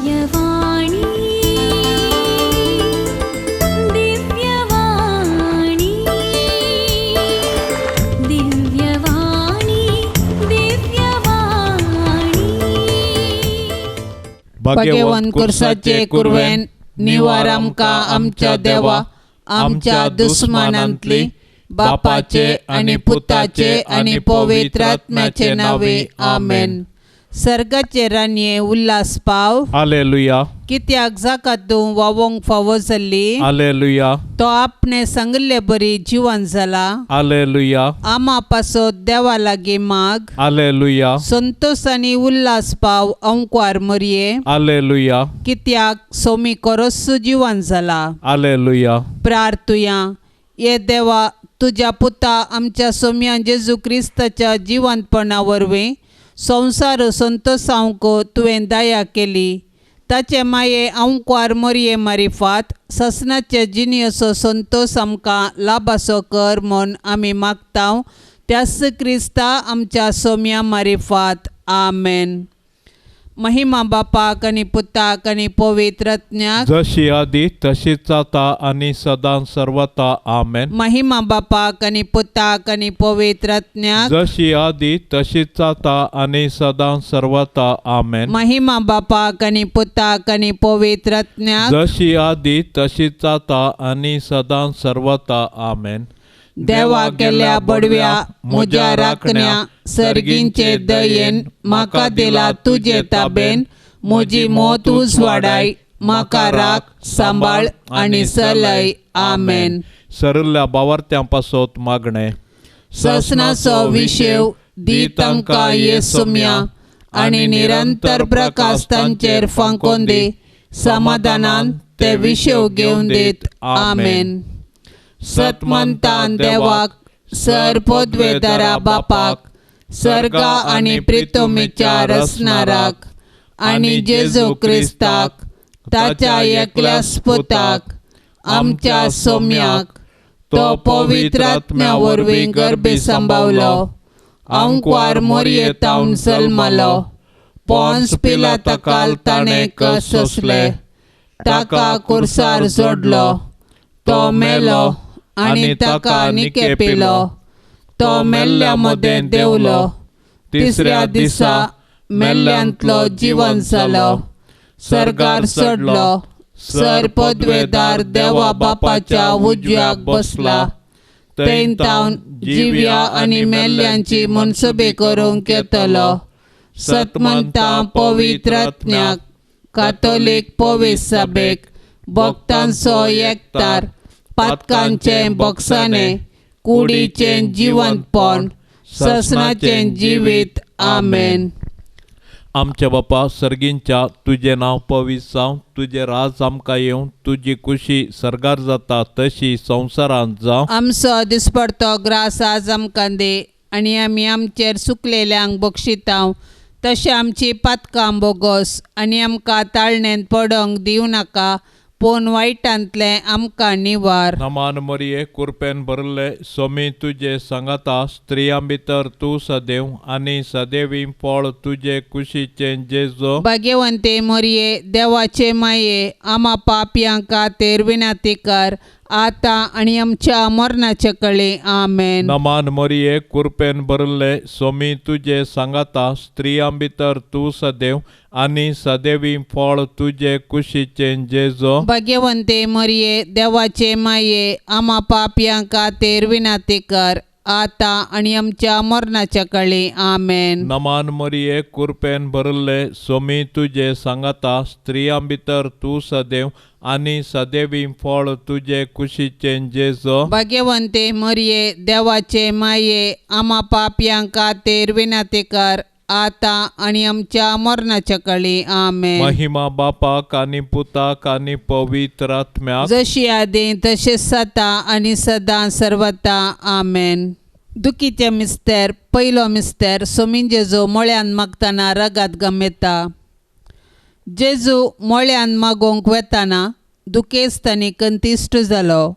दिव्यवाणी, दिव्यवाणी, दिव्यवाणी, दिव्यवाणी. भाग्यवंत कुर्साचे कुरवेन निवार आमकां आमच्या देवा आमच्या दुस्मानांतली बापाचे आनी पुताचे आनी पवित्र आत्म्याचे नावे आमेन. सर्गाचे रानये उल्हास पाव. हालेलुया. कित्याक जाका तूं वावोंक फावो जाल्ली हालेलुया. तो आपणे सांगिल्ले बरी जिवन जाला. हालेलुया. आमा पासत देवा लागीं माग. हालेलुया. संतोष आनी उल्हास पाव अंकवार मरये. हालेलुया. कित्याक सोमी कोरस जिवन जाला. हालेलुया. प्रार्थुया. ये देवा, तुज्या पुता आमच्या सोम्या जेजू क्रिस्ताच्या जिवंतपणा वरवीं संवसार संतोसावंक तुवें दया केली. ताचे माये अंकवार मोरये मारिफात ससनाचे जिणेचो संतोस आमकां लाभासो कर म्हूण आमी मागता त्याच क्रिस्ता आमच्या सोम्या मारिफात. आमेन. महिमा बापाक आनी पुताक आनी पवित्र आत्म्याक. जशी आदी तशीच आता आनी सदां सर्वता. आमेन. महिमा बापाक आनी पुताक आनी पवित्र आत्म्याक. जशी आदी तशीच आता आनी सदां सर्वता. आमेन. महिमा बापाक आनी पुताक आनी पवित्र आत्म्याक. जशी आदी तशीच आता आनी सदां सर्वता. आमेन. देवा गेल्या बडव्या म्हज्या राखण्या सर्गींचे दयेन म्हाका दिला तुजे ताबेन म्हजी मोत उजवाडाय म्हाका राख सांबाळ आनी सलय. आमेन. सरिल्ल्या बावार्थ्यां पासत मागणें. ससनाचो विशेव दी तांकां ये सुम्या आनी निरंतर प्रकाश तांचेर फांकोन दी समाधानान ते विशेव घेवन दीत. आमेन. सतमंतान देवाक सर पदवेदारा बापाक सर्गा आनी प्रितोमीच्या रसनाराक आनी जेजू क्रिस्ताक ताच्या एकल्या पुताक आमच्या सोम्याक तो पवित्र आत्म्या वरवीं गर्भी सांबावलो अंकवार मोरये तावन जल्मलो पोन्स पिलाता ताणें कस सोंसले ताका कुर्सार जोडलो तो मेलो आनी ताका निकेपिलो तो मेल्ल्या मदें देंवलो तिसऱ्या दिसा मेल्ल्यांतलो जिवन जालो सर्गार चडलो सर पदवेदार देवा बापाच्या उजव्याक बसला थंय तावन जिव्या आनी मेल्ल्यांची मनसुबी करूंक येतलो. सतमंता पवित्र आत्म्याक कातोलीक पवित्र सभेक भक्तांचो एकतार पातकांचें बोगसाणें कुडीचें जिवंतपण ससनाचें जिवीत. आमेन. आमच्या बापा सर्गींच्या तुजें नांव पवित्र जावं, तुजें राज आमकां येवं, तुजी कुशी सर्गार जाता तशी संवसारांत जावं. आमचो दिसपडतो ग्रास आज आमकां दी आनी आमी आमचेर सुकलेल्यांक बक्षितांव तशें आमची पातकां बोगोस आनी आमकां ताळणेंत पडोंक दिवं नाका पूण वायटांतलें आमकां निवार. नमान मरिये कुरपेन भरले सोमी तुजे सांगाता स्त्रियां भितर तूं सदैव आनी सदैवी फळ तुजे कुशीचें जेजो. भाग्यवंते मरिये देवाचे माये आमा पापयां खातीर विनंती कर आतां आनी आमच्या मरणाचे कळे. आमेन. नमान मरिये कुरपेन भरले सोमी तुजे सांगाता स्त्रियां भितर तूं सदैव आनी सदैवी फळ तुजे कुशीचें जेजो. भाग्यवंते मरिये देवाचे माये आमा पापयां खातीर विनंती कर आतां आनी आमच्या मरणाच्या कळे. आमेन. नमान मरिये कुरपेन भरले सोमी तुजे सांगाता स्त्रियां भितर तूं सदैव आनी सदैवी फळ तुजे कुशीचें जेजो. भाग्यवंते मरिये देवाचे माये आमा पापयां खातीर विनंती कर आतां आनी आमच्या मरणाच्या कळे. आमेन. महिमा बापाक आनी पुताक आनी पवित्र आत्म्याक. जशी आदी तशें सता आनी सदां सर्वता. आमेन. दुखीचे मिस्तेर पयलो मिस्तेर सोमीन जेजू मळ्यान मागतना रगात गमेता. जेजू मळ्यान मागोवंक वेताना दुखेस्त आनी कंतिश्ट जालो.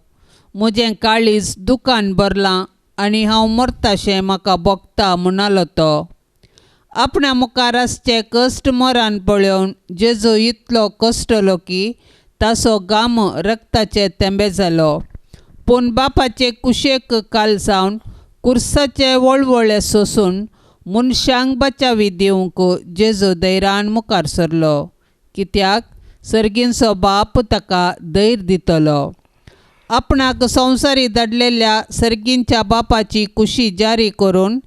म्हजें काळीज दुकान भरलां आनी हांव मरताशें म्हाका भोगता म्हणालो तो. आपणा मुखार आसचे कश्ट मरान पळोवन जेजू इतलो कश्टलो की ताचो घाम रक्ताचे तेंबे जालो. पूण बापाचे कुशेक काल जावन कुर्साचे वळवळे सोसून मनशांक बचावी दिवंक जेजू धैर्यान मुखार सरलो, कित्याक सर्गींचो बाप ताका धैर्य दितलो. आपणाक संवसारी धाडलेल्या सर्गींच्या बापाची कुशी जारी करून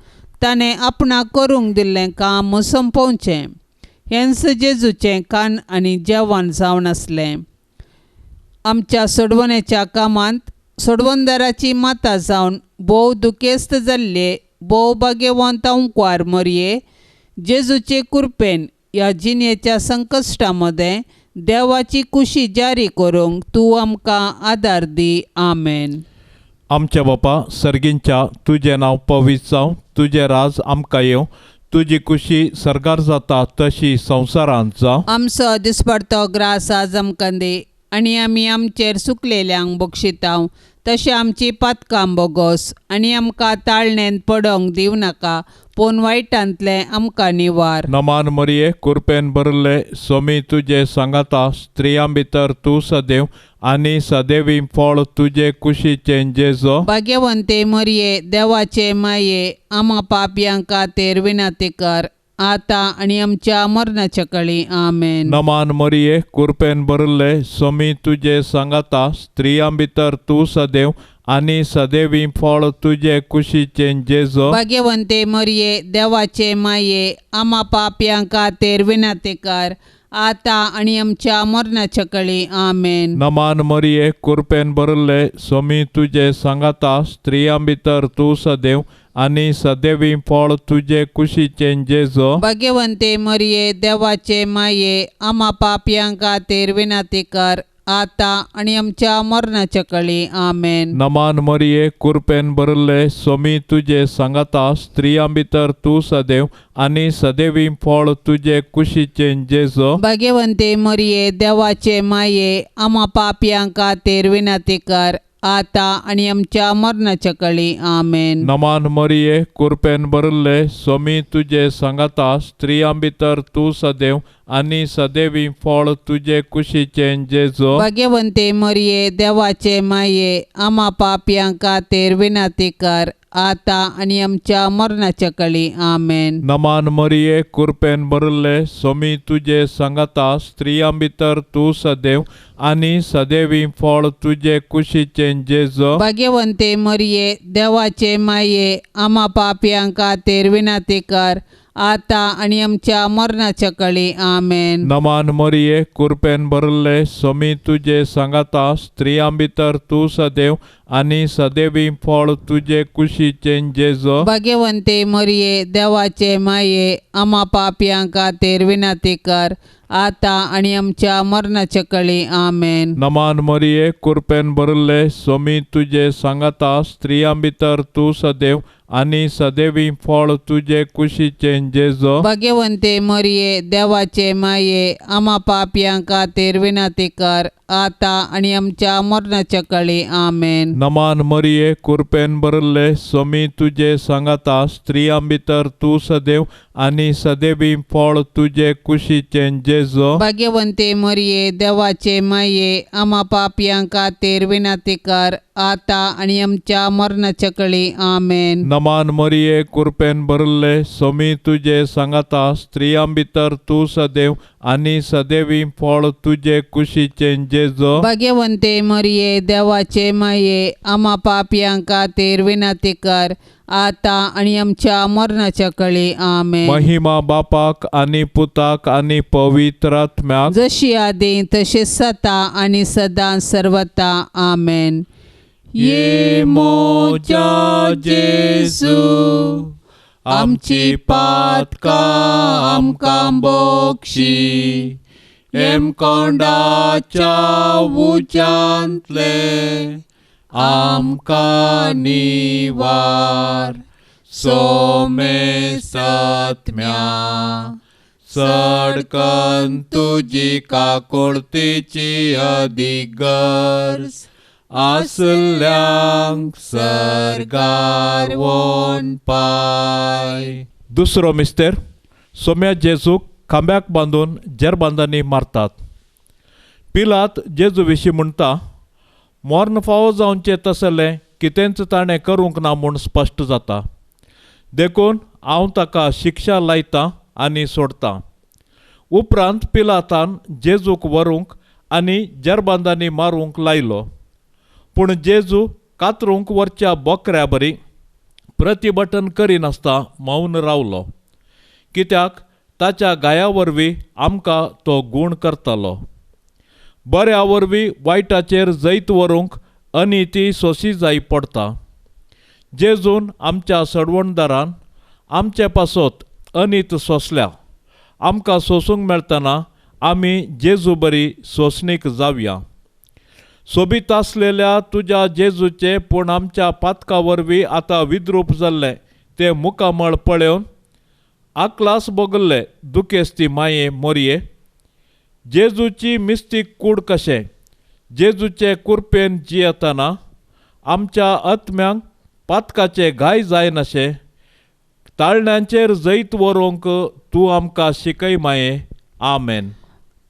ताणें आपणाक करूंक दिल्लें काम सोंपोवचें. हेंच जेजूचें कान आनी जेवण जावन आसलें. आमच्या सोडवणेच्या कामांत सोडवणदाराची माता जावन भोव दुखेस्त जाल्ले भोव भाग्यवंत अंकवार मरये जेजूचे कृपेन ह्या जिणेच्या संकश्टा मदें देवाची कुशी जारी करूंक तूं आमकां आदार दी. आमेन. आमच्या बापा सर्गींच्या, तुजें नांव पवित्र जावं, तुजें राज आमकां येवं, तुजी कुशी सर्गार जाता तशी संवसारांत जावं. आमचो दिसपडतो ग्रास आज आमकां दी आनी आमी आमचेर सुकलेल्यांक बक्षितांव तशें आमची पातकां बोगोस आनी आमकां ताळणेंत पडोंक दिवं नाका, पूण वायटांतलें आमकां निवार. नमान मरिये, कृपेन भरिल्ले, स्वामी तुजे सांगाता, स्त्रियां भितर तूं सदैव आनी सदैवी फळ तुजे कुशीचें जेजो. भाग्यवंते मरिये, देवाचे माये, आमा पापयां खातीर विनंती कर आतां आनी आमच्या मरणाच्या कळी. आमेन. नमान मरिये, कृपेन भरिल्ले, स्वामी तुजे सांगाता, स्त्रियां भितर तूं सदैव आनी सदैवी फळ तुजे कुशीचें जेजो. भाग्यवंते मरिये, देवाचे माये, आमा पापयां खातीर विनंती कर आतां आनी आमच्या मरणाच्या कळी. आमेन. नमान मरिये, कृपेन भरिल्ले, स्वामी तुजे सांगाता, स्त्रियां भितर तूं सदैव आनी सदैवी फळ तुजे कुशीचें जेजो. भाग्यवंते मरिये, देवाचे माये, आमा पापयां खातीर विनंती कर आतां आनी आमच्या मरणाच्या कळी. आमेन. नमान मरिये, कृपेन भरिल्ले, स्वामी तुजे सांगाता, स्त्रियां भितर तूं सदैव आनी सदैवी फळ तुजे कुशीचें जेजो. भाग्यवंते मरिये, देवाचे माये, आमा पापयां खातीर विनंती कर आतां आनी आमच्या मरणाच्या कळी. आमेन. नमान मरिये, कृपेन भरिल्ले, स्वामी तुजे सांगाता, स्त्रियां भितर तूं सदैव आनी सदैवी फळ तुजे कुशीचें जेजो. भाग्यवंते मरिये, देवाचे माये, आमा पापयां खातीर विनंती कर आतां आनी आमच्या मरणाच्या कळी. आमेन. नमान मरिये, कृपेन भरिल्ले, स्वामी तुजे सांगाता, स्त्रियां भितर तूं सदैव आनी सदैवी फळ तुजे कुशीचें जेजो. भाग्यवंते मरिये, देवाचे माये, आमा पापयां खातीर विनंती कर आतां आनी आमच्या मरणाच्या कळी. आमेन. नमान मरिये, कृपेन भरिल्ले, स्वामी तुजे सांगाता, स्त्रियां भितर तूं सदैव आनी सदैवी फळ तुजे कुशीचें जेजो. भाग्यवंते मरिये, देवाचे माये, आमा पापयां खातीर विनंती कर आतां आनी आमच्या मरणाच्या कळी. आमेन. नमान मरिये, कृपेन भरिल्ले, स्वामी तुजे सांगाता, स्त्रियां भितर तूं सदैव आनी सदैवी फळ तुजे कुशीचें जेजो. भाग्यवंते मरिये, देवाचे माये, आमा पापयां खातीर विनंती कर आतां आनी आमच्या मरणाच्या कळी. आमेन. नमान मरिये, कृपेन भरिल्ले, स्वामी तुजे सांगाता, स्त्रियां भितर तूं सदैव आनी सदैवी फळ तुजे कुशीचें जेजो. भाग्यवंते मरिये, देवाचे माये, आमा पापयां खातीर विनंती कर आतां आनी आमच्या मरणाच्या कळी. आमेन. नमान मरिये, कृपेन भरिल्ले, स्वामी तुजे सांगाता, स्त्रियां भितर तूं सदैव आनी सदैवी फळ तुजे कुशीचें जेजो. भाग्यवंते मरिये, देवाचे माये, आमा पापयां खातीर विनंती कर आतां आनी आमच्या मरणाच्या कळी. आमेन. महिमा बापाक आनी पुताक आनी पवित्र आत्म्याक, जशी आदी तशी सता आनी सदां सर्वता. आमेन. ये मोजा जेजू, आमची पातकां आमकां बक्षी, हेमकोंडाच्या उज्यांतले आमकां निवार. सोमे सत्म्या सडकन तुजी काकुळतीची अदीक गरज आसल्यांक सर्गार वोन पाय. दुसरो मिस्तेर, सोम्या जेजूक खांब्याक बांदून जेरबांदांनी मारतात. पिलात जेजू विशीं म्हणटा, मर्ण फावो जावचें तसलें कितेंच ताणें करूंक ना म्हूण स्पश्ट जाता, देखून हांव ताका शिक्षा लायतां आनी सोडतां. उपरांत पिलातान जेजूक व्हरूंक आनी जेरबांदांनी मारूंक लायलो. पूण जेजू कातरूंक व्हरच्या बोकऱ्या बरी प्रतिबटन करिनासतना मौन रावलो, कित्याक ताच्या गाया वरवीं आमकां तो गूण करतालो. बऱ्या वरवीं वायटाचेर जैत व्हरूंक अनिती सोंशी जाय पडटा. जेजून आमच्या सडवणदारान आमचे पासत अनीत सोंसल्या. आमकां सोंसूंक मेळटना आमी जेजू बरी सोंसणीक जावया. सोबीत आसलेल्या तुज्या जेजूचें पूण आमच्या पातका वरवीं आतां विद्रूप जाल्लें तें मुखामळ पळोवन आकलास भोगल्ले दुखेस्ती माये मोरये. जेजूची मिस्तीक कूड कशें जेजूचे कुरपेन जियेतना आमच्या आत्म्यांक पातकाचे घाय जायनाशे ताळण्यांचेर जैत व्हरूंक तूं आमकां शिकय माये. आमेन.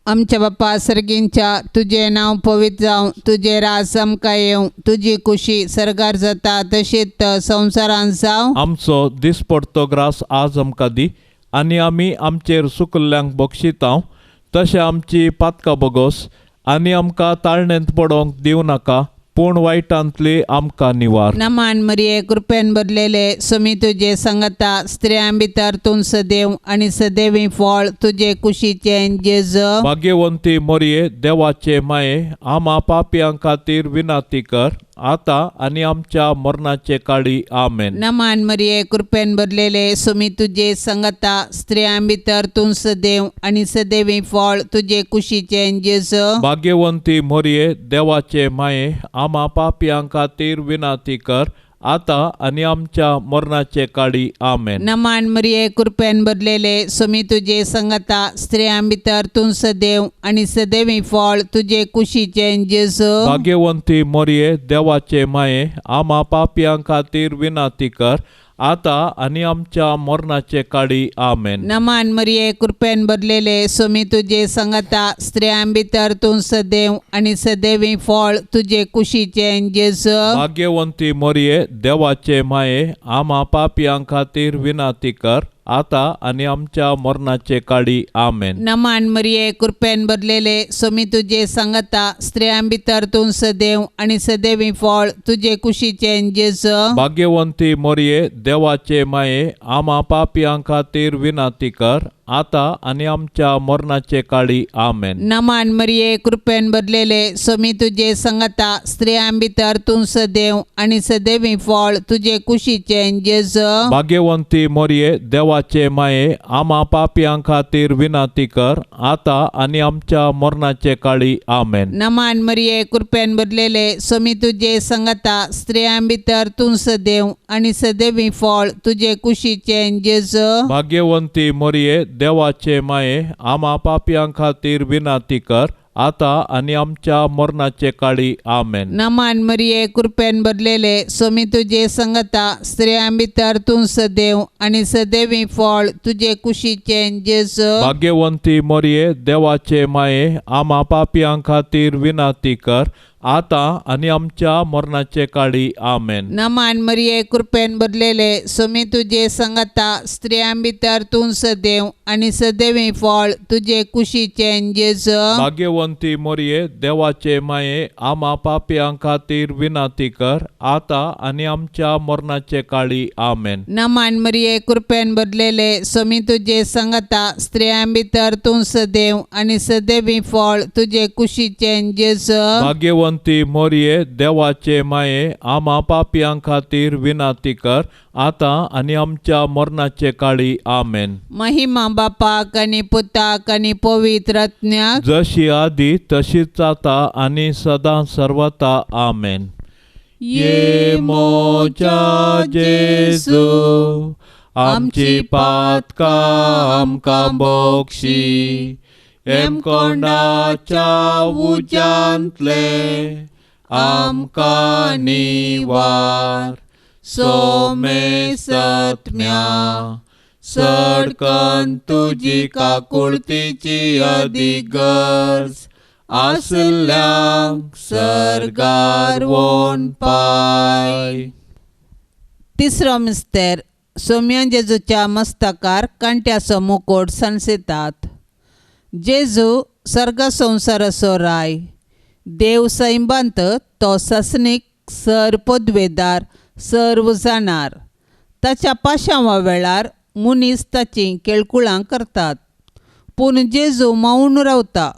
आमच्या बापा सर्गींच्या, तुजें नांव पवित्र जावं, तुजें राज आमकां येवं, तुजी कुशी सर्गार जाता तशीच संवसारांत जावं. आमचो दिसपडतो ग्रास आज आमकां दी आनी आमी आमचेर सुकल्ल्यांक बक्षितांव तशें आमची पातकां बोगोस आनी आमकां ताळणेंत पडोवंक दिवं नाका, पूण वायटांतली आमकां निवार. नमान मरिये, कृपेन भरलेले, स्वामी तुजे संगता, स्त्रियां भितर तूं सदैव आनी सदैवी फळ तुजे कुशीचें जेजू. भाग्यवंती मोरये, देवाचे माये, आमा पापयां खातीर विनंती कर आतां आनी आमच्या मरणाचे काळी. आमेन. नमान मरिये, कृपेन भरलेले, स्वामी तुजे संगता, स्त्रियां भितर तूं सदैव आनी सदैवी फळ तुजे कुशीचें जेजू. भाग्यवंती मोरये, देवाचे माये, आमा पापयां खातीर विनंती कर आतां आनी आमच्या मरणाचे काळी. आमेन. नमान मरिये, कृपेन भरलेले, स्वामी तुजे संगता, स्त्रियां भितर तूं सदैव आनी सदैवी फळ तुजे कुशीचें जेजू. भाग्यवंती मोरये, देवाचे माये, आमा पापयां खातीर विनंती कर आतां आनी आमच्या मरणाचे काळी. आमेन. नमान मरिये, कृपेन भरलेले, स्वामी तुजे संगता, स्त्रियां भितर तूं सदैव आनी सदैवी फळ तुजे कुशीचें जेजू. भाग्यवंती मोरये, देवाचे माये, आमा पापयां खातीर विनंती कर आतां आनी आमच्या मरणाचे काळी. आमेन. नमान मरिये, कृपेन भरलेले, स्वामी तुजे संगता, स्त्रियां भितर तूं सदैव आनी सदैवी फळ तुजे कुशीचें जेजू. भाग्यवंती मोरये, देवाचे माये, आमा पापयां खातीर विनंती कर आतां आनी आमच्या मरणाचे काळी. आमेन. नमान मरिये, कृपेन भरलेले, स्वामी तुजे संगता, स्त्रियां भितर तूं सदैव आनी सदैवी फळ तुजे कुशीचें जेजू. भाग्यवंती मोरये, देवाचे माये, आमा पापयां खातीर विनंती कर आतां आनी आमच्या मरणाचे काळी. आमेन. नमान मरिये, कृपेन भरलेले, स्वामी तुजे संगता, स्त्रियां भितर तूं सदैव आनी सदैवी फळ तुजे कुशीचें जेजू. भाग्यवंती मोरये, देवाचे माये, आमा पापयां खातीर विनंती कर आतां आनी आमच्या मरणाचे काळी. आमेन. नमान मरिये, कृपेन भरलेले, स्वामी तुजे संगता, स्त्रियां भितर तूं सदैव आनी सदैवी फळ तुजे कुशीचें जेजू. भाग्यवंती मोरये, देवाचे माये, आमा पापयां खातीर विनंती कर आतां आनी आमच्या मरणाचे काळी. आमेन. नमान मरिये, कृपेन भरलेले, स्वामी तुजे संगता, स्त्रियां भितर तूं सदैव आनी सदैवी फळ तुजे कुशीचें जेजू. भाग्यवंती मोरये, देवाचे माये, आमा पापयां खातीर विनंती कर आतां आनी आमच्या मरणाचे काळी. आमेन. नमान मरिये, कृपेन भरलेले, स्वामी तुजे संगता, स्त्रियां भितर तूं सदैव आनी सदैवी फळ तुजे कुशीचें जेजू. भाग्यवंती मोरये, देवाचे माये, आमा पापयां खातीर विनंती कर आतां आनी आमच्या मरणाचे काळी. आमेन. महिमा बापाक आनी पुताक आनी पवित्र आत्म्याक, जशी आदी तशीच आतां आनी सदां सर्वता. आमेन. ये मोजा जेजू, आमची पातकां आमकां बोक्षी, हेमकोंडाच्या उज्यांतले आमकां निवार, सोमे सत्म्या चडकन तुजी काकुळतीची अदीक गरज आसल्ल्यांक सर्गार व्होन पाय. तिसरो मिस्तेर सोम्या जेजूच्या मस्तकार कांट्याचो मुकोट सणसितात. जेजू सर्ग संवसाराचो राय, देव सैंबांत तो ससनीक सर पदवेदार सर्व जाणार. ताच्या पाशांवा वेळार मनीस ताचीं केळकुळां करतात, पूण जेजू मावून रावता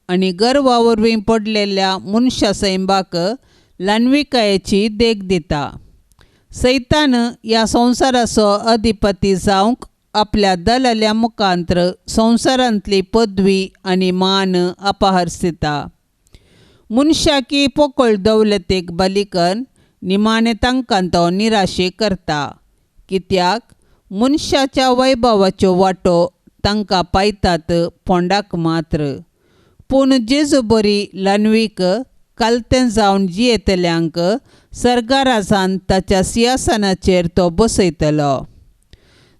आनी गर्वा वरवीं पडलेल्या मनशा सैंबाक ल्हानविकायेची देख दिता. सैतान ह्या संवसाराचो अधिपती जावंक आपल्या दलाल्या मुखांत्र संवसारांतली पदवी आनी मान अपहरसिता. मनशाकी पोकळ दौलतीक बलिकन निमाणें तांकां तो निराशे करता, कित्याक मनशाच्या वैभवाच्यो वांटो तांकां पायतात फोंडाक मात्र. पूण जेजू बरी ल्हानवीक कालतें जावन जियेतल्यांक सर्गाराजान ताच्या सिंहासनाचेर तो बसयतलो.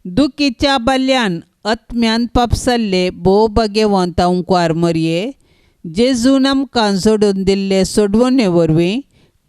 दुखीच्या बाल्यान आत्म्यान पापसल्ले भोव भाग्यवंत अंकुआर मरये जेजून आमकां जोडून दिल्ले सोडवणे वरवीं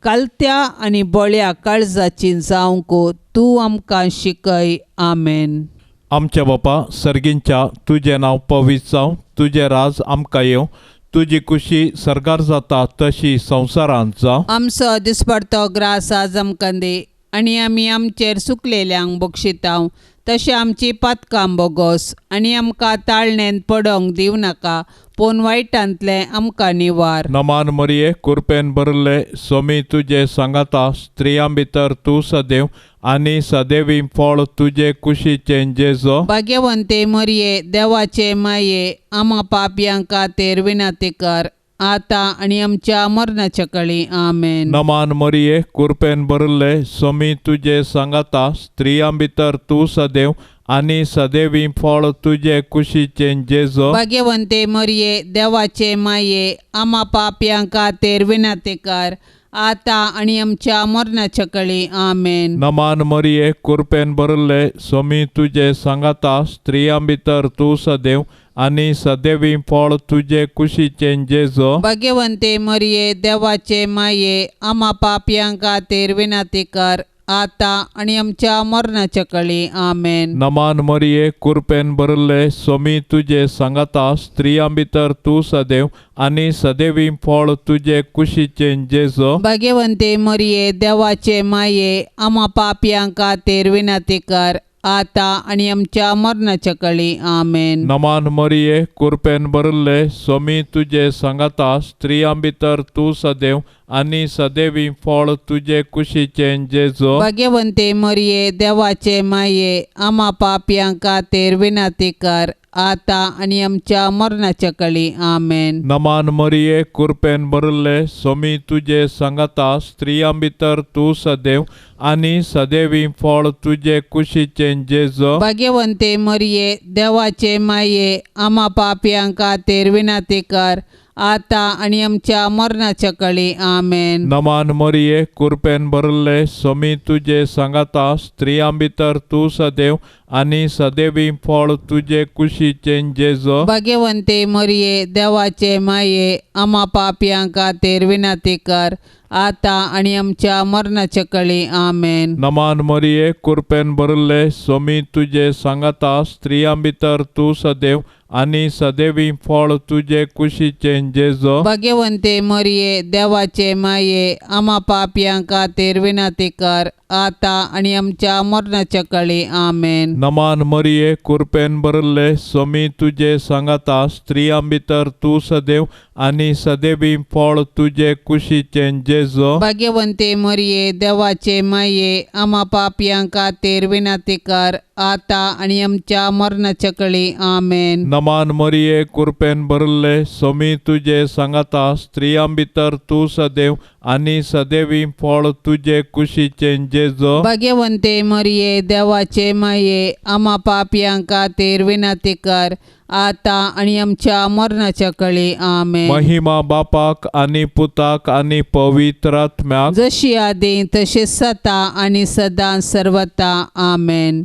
कालत्या आनी बळ्या काळजाची जावंक तूं आमकां शिकय. आमेन. आमच्या बापा सर्गींच्या, तुजें नांव पवित्र जावं, तुजें राज आमकां येवं, तुजी कुशी सर्गार जाता तशी संवसारांत जावं. आमचो दिसपडतो ग्रास आज आमकां दी आनी आमी आमचेर सुकलेल्यांक बक्षितांव तशें आमची पातकां बोगोस आनी आमकां ताळणेंत पडोंक दिवं नाका, पूण वायटांतलें आमकां निवार. नमान मरिये, कुरपेन भरिल्ले, सोमी तुजे सांगाता, स्त्रियां भितर तूं सदैव आनी सदैवी फळ तुजे कुशीचें जेजो. भाग्यवंते मरिये, देवाचे माये, आमा पापयां खातीर विनंती कर आतां आनी आमच्या मरणाच्या कळी. आमेन. नमान मरिये, कुरपेन भरिल्ले, सोमी तुजे सांगाता, स्त्रियां भितर तूं सदैव आनी सदैवी फळ तुजे कुशीचें जेजो. भाग्यवंते मरिये, देवाचे माये, आमा पापयां खातीर विनंती कर आतां आनी आमच्या मरणाच्या कळी. आमेन. नमान मरिये, कुरपेन भरिल्ले, सोमी तुजे सांगाता, स्त्रियां भितर तूं सदैव आनी सदैवी फळ तुजे कुशीचें जेजो. भाग्यवंते मरिये, देवाचे माये, आमा पापयां खातीर विनंती कर आतां आनी आमच्या मरणाच्या कळी. आमेन. नमान मरिये, कुरपेन भरिल्ले, सोमी तुजे सांगाता, स्त्रियां भितर तूं सदैव आनी सदैवी फळ तुजे कुशीचें जेजो. भाग्यवंते मरिये, देवाचे माये, आमा पापयां खातीर विनंती कर आतां आनी आमच्या मरणाच्या कळी. आमेन. नमान मरिये, कुरपेन भरिल्ले, सोमी तुजे सांगाता, स्त्रियां भितर तूं सदैव आनी सदैवी फळ तुजे कुशीचें जेजो. भाग्यवंते मरिये, देवाचे माये, आमा पापयां खातीर विनंती कर आतां आनी आमच्या मरणाच्या कळी. आमेन. नमान मरिये, कुरपेन भरिल्ले, सोमी तुजे सांगाता, स्त्रियां भितर तूं सदैव आनी सदैवी फळ तुजे कुशीचें जेजो. भाग्यवंते मरिये, देवाचे माये, आमा पापयां खातीर विनंती कर आतां आनी आमच्या मरणाच्या कळी. आमेन. नमान मरिये, कुरपेन भरिल्ले, सोमी तुजे सांगाता, स्त्रियां भितर तूं सदैव आनी सदैवी फळ तुजे कुशीचें जेजो. भाग्यवंते मरिये, देवाचे माये, आमा पापयां खातीर विनंती कर आतां आनी आमच्या मरणाच्या कळी. आमेन. नमान मरिये, कुरपेन भरिल्ले, सोमी तुजे सांगाता, स्त्रियां भितर तूं सदैव आनी सदैवी फळ तुजे कुशीचें जेजो. भाग्यवंते मरिये, देवाचे माये, आमा पापयां खातीर विनंती कर आतां आनी आमच्या मरणाच्या कळी. आमेन. नमान मरिये, कुरपेन भरिल्ले, सोमी तुजे सांगाता, स्त्रियां भितर तूं सदैव आनी सदैवी फळ तुजे कुशीचें जेजो. भाग्यवंते मरिये, देवाचे माये, आमा पापयां खातीर विनंती कर आतां आनी आमच्या मरणाच्या कळी. आमेन. नमान मरिये, कुरपेन भरिल्ले, सोमी तुजे सांगाता, स्त्रियां भितर तूं सदैव आनी सदैवी फळ तुजे कुशीचें जेजो. भाग्यवंते मरिये, देवाचे माये, आमा पापयां खातीर विनंती कर आतां आनी आमच्या मरणाच्या कळी. आमेन. महिमा बापाक आनी पुताक आनी पवित्र आत्म्याक, जशी आदी तशी सता आनी सदां सर्वता. आमेन.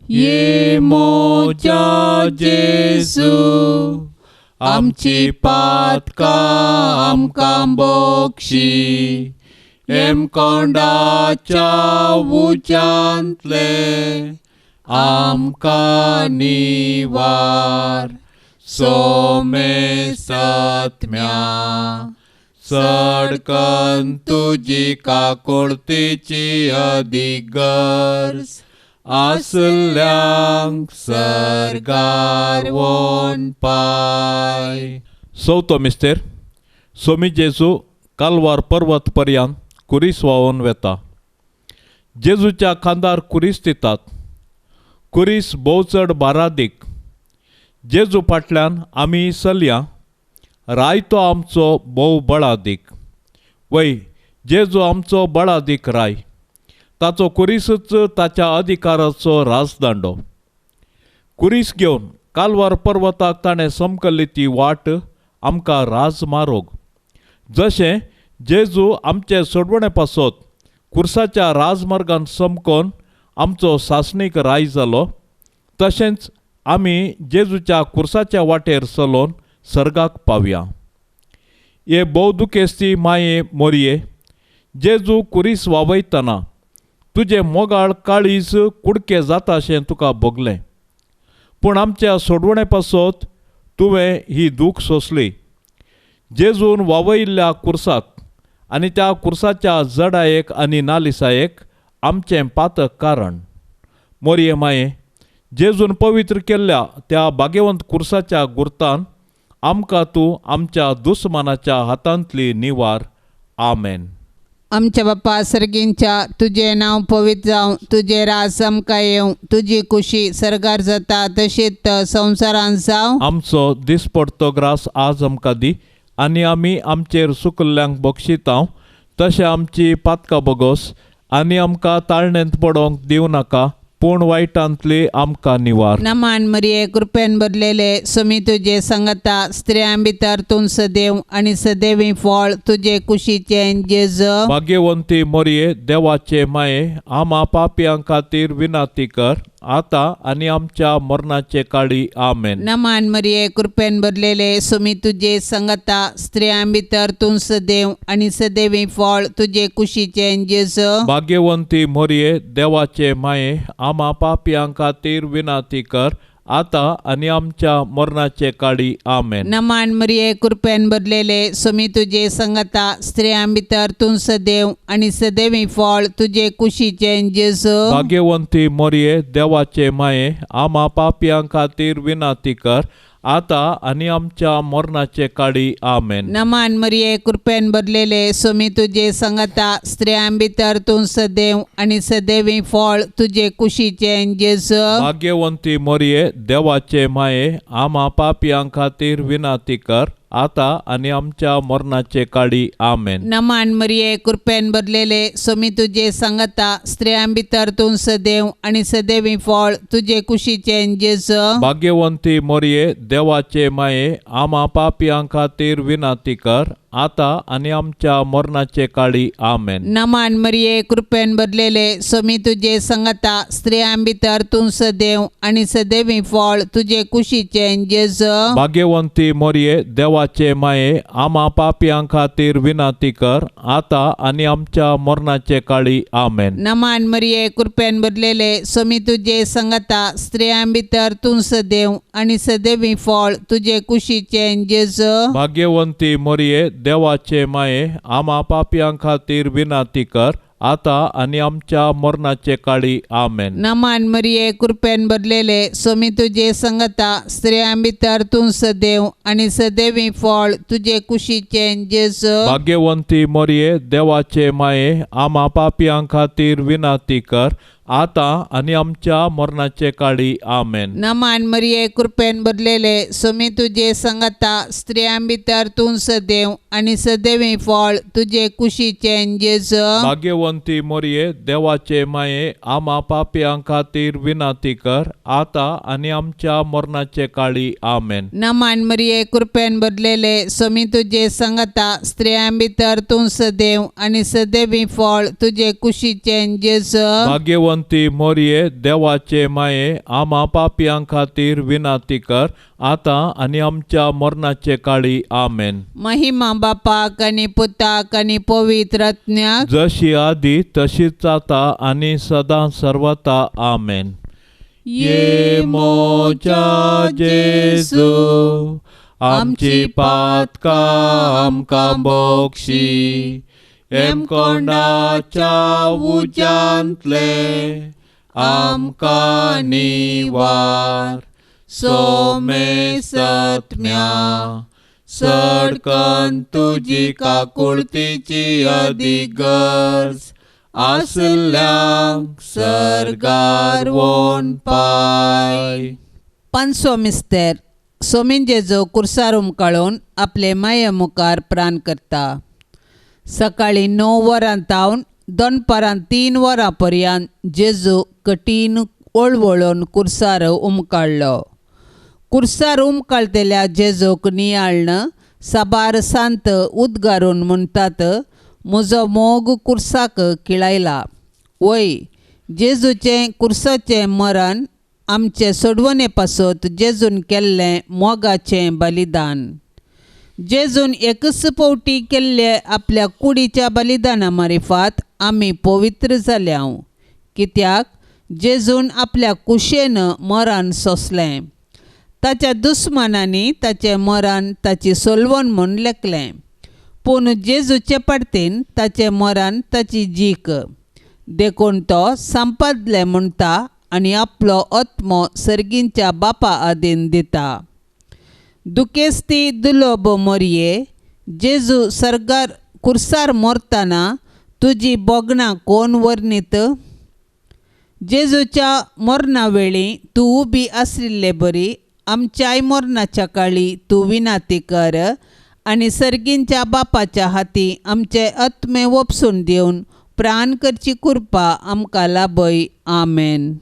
ये मोजा जेजू आमची पातकां आमकां बोक्षी हेमकोंडाच्या उच्यांतले आमकां निवार सोमे सत्म्या सडकन तुजी काकुळतीची अदीक गरज आसल्यांक सर्गार वोन पाय. चवथो मिस्तेर सोमी जेजू कालवार पर्वत पर्यंत कुरीस व्हांवून वेता. जेजूच्या खांदार कुरीस दितात. कुरीस भोव चड बारादीक. जेजू फाटल्यान आमी चलया राय तो आमचो भोव बळादीक. वय जेजू आमचो बळादीक राय. ताचो कुरीसूच ताच्या अधिकाराचो राजदांडो. कुरीस घेवन कालवार पर्वताक ताणें समकल्ली ती वाट आमकां राजमारोग. जशें जेजू आमचे सोडवणे पासत कुर्साच्या राजमार्गान समकोन आमचो सासणीक राय जालो तशेंच आमी जेजूच्या कुर्साच्या वाटेर चलोवन सर्गाक पावया. हे भोव दुखेस्ती माये मोरये जेजू कुरीस वावयतना तुजें मोगाळ काळीज कुडके जाता अशें तुका भोगलें पूण आमच्या सोडवणे पासत तुवें ही दूख सोंसली. जेजून वावयिल्ल्या कुर्साक आनी त्या कुर्साच्या जडायेक आनी नालिसायेक आमचें पातक कारण. मोरये माये जेजून पवित्र केल्ल्या त्या भाग्यवंत कुर्साच्या गुर्तान आमकां तूं आमच्या दुस्मानाच्या हातांतली निवार. आमेन. आमच्या बापा सर्गींच्या तुजें नांव पवित्र जावं, तुजें राज आमकां येवं, तुजी कुशी सर्गार जाता तशीच संवसारांत जावं. आमचो दिसपडतो ग्रास आज आमकां दी आनी आमी आमचेर सुकल्ल्यांक बक्षितांव तशें आमची पातकां बोगोस आनी आमकां ताळणेंत पडोवंक दिवं नाका पूण वायटांतली आमकां निवार. नमान मरिये कृपेन भरलेले सुमी तुजे संगता स्त्रियां भितर तूं सदैव आनी सदैवी फळ तुजे कुशीचें जेजू. भाग्यवंती मोरये देवाचे माये आमा पापयां खातीर विनंती कर आतां आनी आमच्या मरणाचे काळी. आमेन. नमान मरिये कृपेन भरलेले सुमी तुजे संगता स्त्रियां भितर तूं सदैव आनी सदैवी फळ तुजे कुशीचें जेजू. भाग्यवंती मोरये देवाचे माये आमा पापयां खातीर विनंती कर आतां आनी आमच्या मरणाचे काळी. आमेन. नमान मरिये कृपेन भरलेले सुमी तुजे संगता स्त्रियां भितर तूं सदैव आनी सदैवी फळ तुजे कुशीचें जेजू. भाग्यवंती मोरये देवाचे माये आमा पापयां खातीर विनंती कर आतां आनी आमच्या मरणाचे काळी. आमेन. नमान मरिये कृपेन भरलेले सुमी तुजे संगता स्त्रियां भितर तूं सदैव आनी सदैवी फळ तुजे कुशीचें जेजू. भाग्यवंती मोरये देवाचे माये आमा पापयां खातीर विनंती कर आतां आनी आमच्या मरणाचे काळी. आमेन. नमान मरिये कृपेन भरलेले सुमी तुजे संगता स्त्रियां भितर तूं सदैव आनी सदैवी फळ तुजे कुशीचें जेजू. भाग्यवंती मोरये देवाचे माये आमा पापयां खातीर विनंती कर आतां आनी आमच्या मरणाचे काळी. आमेन. नमान मरिये कृपेन भरलेले सुमी तुजे संगता स्त्रियां भितर तूं सदैव आनी सदैवी फळ तुजे कुशीचें जेजू. भाग्यवंती मोरये देवाचे माये आमा पापयां खातीर विनंती कर आतां आनी आमच्या मरणाचे काळी. आमेन. नमान मरिये कृपेन भरलेले सुमी तुजे संगता स्त्रियां भितर तूं सदैव आनी सदैवी फळ तुजे कुशीचें जेजू. भाग्यवंती मोरये देवाचे माये आमा पापयां खातीर विनंती कर आतां आनी आमच्या मरणाचे काळी. आमेन. नमान मरिये कृपेन भरलेले सुमी तुजे संगता स्त्रियां भितर तूं सदैव आनी सदैवी फळ तुजे कुशीचें जेजू. भाग्यवंती मोरये देवाचे माये आमा पापयां खातीर विनंती कर आतां आनी आमच्या मरणाचे काळी. आमेन. नमान मरिये कृपेन भरलेले सुमी तुजे संगता स्त्रियां भितर तूं सदैव आनी सदैवी फळ तुजे कुशीचें जेजू. भाग्यवंती मोरये देवाचे माये आमा पापयां खातीर विनंती कर आतां आनी आमच्या मरणाचे काळी. आमेन. नमान मरिये कृपेन भरलेले सुमी तुजे संगता स्त्रियां भितर तूं सदैव आनी सदैवी फळ तुजे कुशीचें जेजू. भाग्यवंती भाग्यवंती मोरये देवाचे माये आमा पापयां खातीर विनाती कर आतां आनी आमच्या मरणाचे काळी. आमेन. महिमा बापाक आनी पुताक आनी पवित्र आत्म्याक, जशी आदी तशीच आतां आनी सदां सर्वता. आमेन. ये मोजा जेजू आमची पातकां आमकां बोक्षी, हेमकोंडाच्या उज्यांतले आमकां निवार. सोमेसत्म्या सडकन तुजी काकुळतीची अदीक गरज आसल्यांक सर्गार वोन पाय. पांचवो मिस्तेर. सोमीन जेजू कुर्सार उमकाळून आपले माये मुखार प्राण करता. सकाळीं 9 वरां तावन दनपारां 3 वरां पर्यंत जेजू कठीण वळवळून कुर्सार उमकाळ्ळो. कुर्सार उमकाळतल्या जेजूक नियाळ्ण साबार सांत उद्गारून म्हणटात, म्हजो मोग कुर्साक किळायला. वय, जेजूचें कुर्साचें मरण आमचे सोडवणे पासत जेजून केल्लें मोगाचें बलिदान. जेजून एकच फावटी केल्ले आपल्या कुडीच्या बलिदाना मारिफात आमी पवित्र जाल्या. कित्याक जेजून आपल्या कुशेन मरण सोंसलें. ताच्या दुस्मानांनी ताचें मरण ताची सोलवण म्हूण लेखलें, पूण जेजूचे पडतीन ताचें मरण ताची जीक. देखून तो संपादलें म्हणटा आनी आपलो आत्मो सर्गींच्या बापा आदीन दिता. दुखेस्ती दुलोब मोरये, जेजू सर्गार कुर्सार मरतना तुजी बोगणां कोण वर्णीत? जेजूच्या मरणा वेळी तूं उबी आशिल्ले बरी आमच्याय मरणाच्या काळी तूं विनाती कर आनी सर्गींच्या बापाच्या हाती आमचे आत्मे वपसून दिवन प्राण करची कृपा आमकां लाभय. आमेन.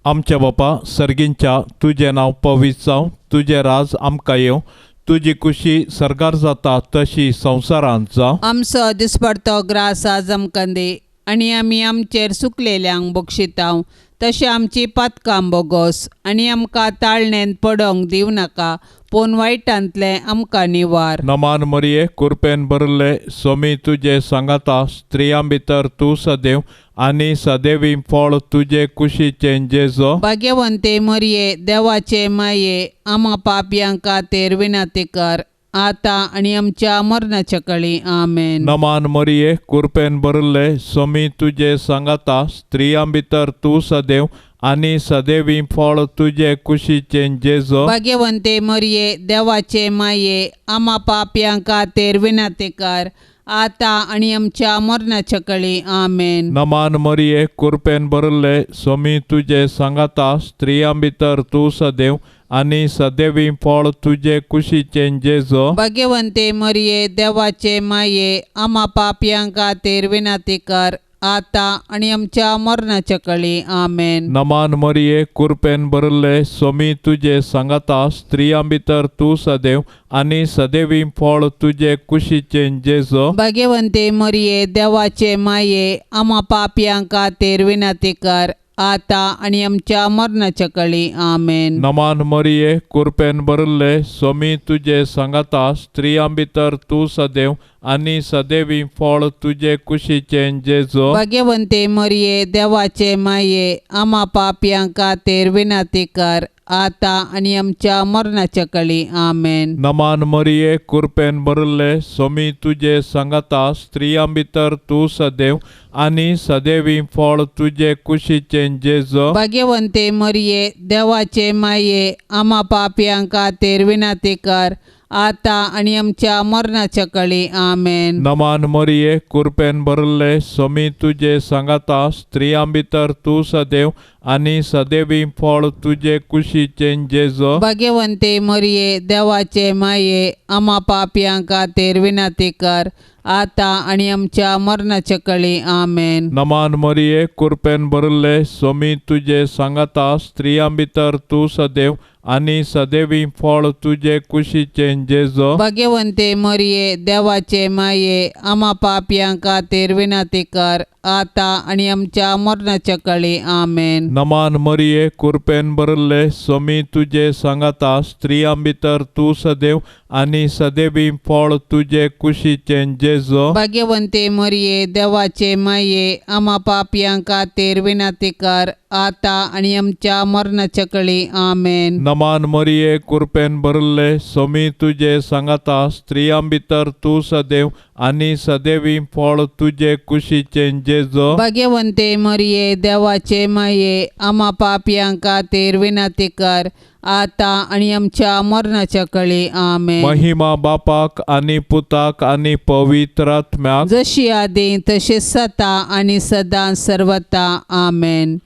आमच्या बापा सर्गींच्या, तुजें नांव पवित्र जावं, तुजें राज आमकां येवं, तुजी कुशी सर्गार जाता तशी संवसारांत जावं. आमचो दिसपडतो ग्रास आज आमकां दी आनी आमी आमचेर सुकलेल्यांक बक्षितांव तशें आमची पातकां बोगोस आनी आमकां ताळणेंत पडोंक दिवं नाका, पूण वायटांतलें आमकां निवार. नमान मरिये, कुरपेन भरिल्ले सोमी तुजे सांगाता, स्त्रियां भितर तूं सदैव आनी सदैवी फळ तुजे कुशीचें जेजो. भाग्यवंते मरिये, देवाचे माये, आमा पापयां खातीर विनंती कर आतां आनी आमच्या मरणाच्या काळी. आमेन. नमान मरिये, कुरपेन भरिल्ले सोमी तुजे सांगाता, स्त्रियां भितर तूं सदैव आनी सदैवी फळ तुजे कुशीचें जेजो. भाग्यवंते मरिये, देवाचे माये, आमा पापयां खातीर विनंती कर आतां आनी आमच्या मरणाच्या काळी. आमेन. नमान मरिये, कुरपेन भरिल्ले सोमी तुजे सांगाता, स्त्रियां भितर तूं सदैव आनी सदैवी फळ तुजे कुशीचें जेजो. भाग्यवंते मरिये, देवाचे माये, आमा पापयां खातीर विनंती कर आतां आनी आमच्या मरणाच्या काळी. आमेन. नमान मरिये, कुरपेन भरिल्ले सोमी तुजे सांगाता, स्त्रियां भितर तूं सदैव आनी सदैवी फळ तुजे कुशीचें जेजो. भाग्यवंते मरिये, देवाचे माये, आमा पापयां खातीर विनंती कर आतां आनी आमच्या मरणाच्या काळी. आमेन. नमान मरिये, कुरपेन भरिल्ले सोमी तुजे सांगाता, स्त्रियां भितर तूं सदैव आनी सदैवी फळ तुजे कुशीचें जेजो. भाग्यवंते मरिये, देवाचे माये, आमा पापयां खातीर विनंती कर आतां आनी आमच्या मरणाच्या काळी. आमेन. नमान मरिये, कुरपेन भरिल्ले सोमी तुजे सांगाता, स्त्रियां भितर तूं सदैव आनी सदैवी फळ तुजे कुशीचें जेजो. भाग्यवंते मरिये, देवाचे माये, आमा पापयां खातीर विनंती कर आतां आनी आमच्या मरणाच्या काळी. आमेन. नमान मरिये, कुरपेन भरिल्ले सोमी तुजे सांगाता, स्त्रियां भितर तूं सदैव आनी सदैवी फळ तुजे कुशीचें जेजो. भाग्यवंते मरिये, देवाचे माये, आमा पापयां खातीर विनंती कर आतां आनी आमच्या मरणाच्या काळी. आमेन. नमान मरिये, कुरपेन भरिल्ले सोमी तुजे सांगाता, स्त्रियां भितर तूं सदैव आनी सदैवी फळ तुजे कुशीचें जेजो. भाग्यवंते मरिये, देवाचे माये, आमा पापयां खातीर विनंती कर आता आनी आमच्या मरणाच्या काळी. आमेन. नमान मरिये, कुरपेन भरिल्ले, स्वामी तुजे सांगाता, स्त्रियां भितर तूं सदैव आनी सदैवी फळ तुजे कुशीचें जेजू. भाग्यवंते मरिये, देवाचे माये, आमा पापयां खातीर विनंती कर, आता आनी आमच्या मरणाच्या काळी. आमेन. नमान मरिये, कुरपेन भरिल्ले, स्वामी तुजे सांगाता, स्त्रियां भितर तूं सदैव आनी सदैवी फळ तुजे कुशीचें जेजू. भाग्यवंते मरिये, देवाचे माये, आमा पापयां खातीर विनंती कर, आता आनी आमच्या मरणाच्या काळी. आमेन. महिमा बापाक आनी पुताक आनी पवित्र आत्म्याक, जशी आदी तशी सता आनी सदां सर्वता. आमेन.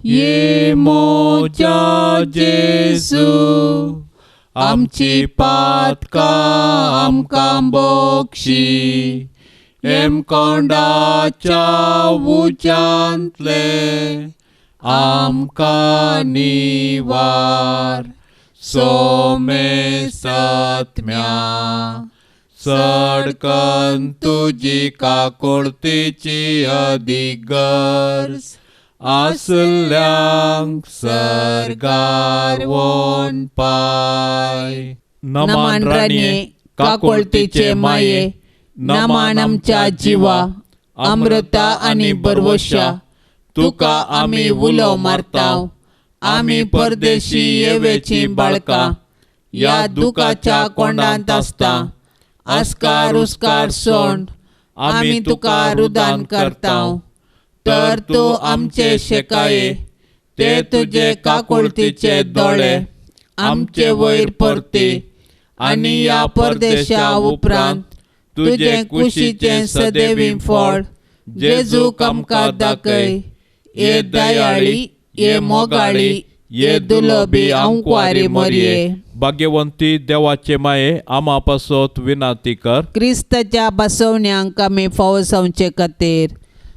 ये मोजा जेजू, आमची पातकां आमकां बक्षी, हेमकोंडाच्या उज्यांतले आमकां निवार. सोमे सत्म्या सडकन तुजी काकुळतीची अदीक गरज आसल्यांक सर्गार वोन पाय. नमान राणये, काकुळतीचे माये, नमान आमच्या जिवा, अमृता आनी बरवशा, तुका आमी उलो मारता. आमी परदेशी येवेची बाळकां, ह्या दुखाच्या कोंडांत आसता, आस्कार उस्कार सोंड आमी तुका रुदान करता. तर तूं आमचे शेकाये, ते तुजे काकुळतीचे दोळे आमचे वयर परती, आनी ह्या परदेशा उपरांत तुजे कुशीचें सदैवी फळ जेजूक आमकां दाखय. हे दयाळी, हे मोगाळी, हे दुलबी आंकवारी मरिये, भाग्यवंती देवाचे माये, आमा पासत विनंती कर. क्रिस्ताच्या बसवण्यांक आमी फावो जावचे खातीर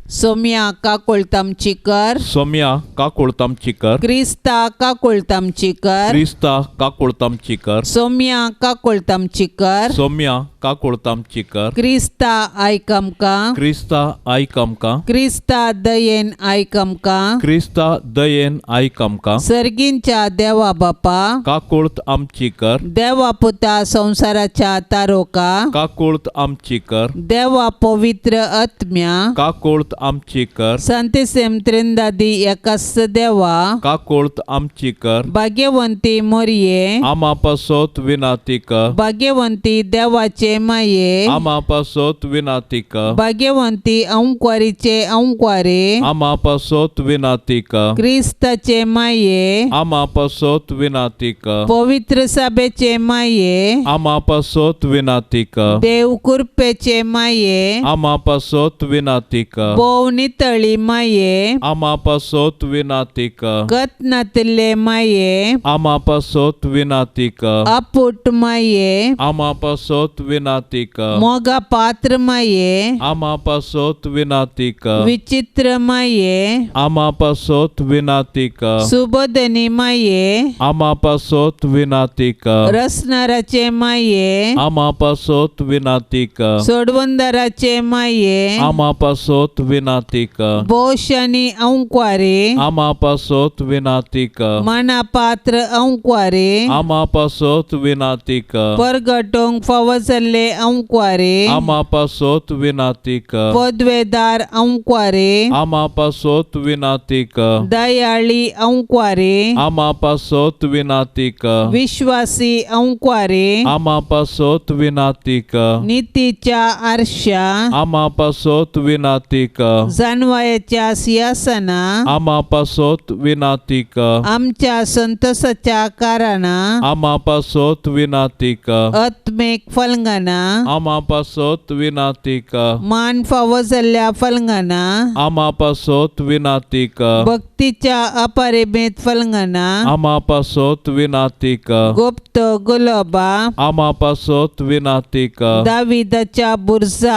सोम्या काकुळतामची कर. सोम्या काकुळतामची कर. क्रिस्ता काकुळतामची कर. क्रिस्ता काकुळतामची कर. सोम्या काकुळतामची कर. सोम्या काकुळतामची कर. क्रिस्ता आयक आमकां. क्रिस्ता आयक आमकां. क्रिस्ता दयेन आयक आमकां. क्रिस्ता दयेन आयक आमकां. सर्गींच्या देवा बापा, काकुळत आमची कर. देवा पुता संवसाराच्या तारोका, काकुळत आमची कर. देवा पवित्र आत्म्या, काकुळत आमची कर. संतेसेम त्रिंदादी एकाच देवा, काकुळत आमची कर. भाग्यवंती मरिये, आमा पासत विनंती कर. भाग्यवंती देवाचे माये, आमा पासत विनंती कर. भाग्यवंती अंकवारीचे अंकवारे, आमा पासत विनंती कर. क्रिस्ताचे माये, आमा पासत विनंती कर. पवित्र सभेचे माये, आमा पासत विनंती कर. देव कृपेचे माये, आमा पासत विनंती कर. भोव नितळी माये, आमा पासत विनंती कर. गत नातिल्ले माये, आमा पासत विनंती कर. अपुट माये, आमा पासत विनंती कर. मोगा पात्र माये, आमा पासत विनंती कर. विचित्र माये, आमा पासत विनंती कर. सुबोधनी माये, आमा पासत विनंती कर. रसनाराचे माये, आमा पासत विनंती कर. सोडवंदाराचे माये, आमा पासत विनंती कर. भोवशानी अंकवारे, आमा पासत विनंती कर. माना पात्र अंकवारे, आमा पासत विनंती कर. परगटोंक फावो जाल्ले अंकवारे, आमा पासत विनंती कर. पदवेदार अंकवारे, आमा पासत विनंती कर. दयाळी अंकवारे, आमा पासत विनंती कर. विश्वासी अंकवारे, आमा पासत विनंती कर. नितीच्या आरशा, आमा पासत विनंती कर. जानवायाच्या सिंहासना, आमा पासत विनंती कर. आमच्या संतोषाच्या कारणां, आमा पासत विनंती कर. आत्मीक फलंगाना, आमा पासत विनंती कर. मान फावो जाल्ल्या फलंगाना, आमा पासत विनंती कर. भक्ती भक्तीच्या अपरिमेत फलंगना आमा पासत विनाती कर। गुप्त गुलोबा आमा पासत विनाती कर। दाविदाच्या बुरजा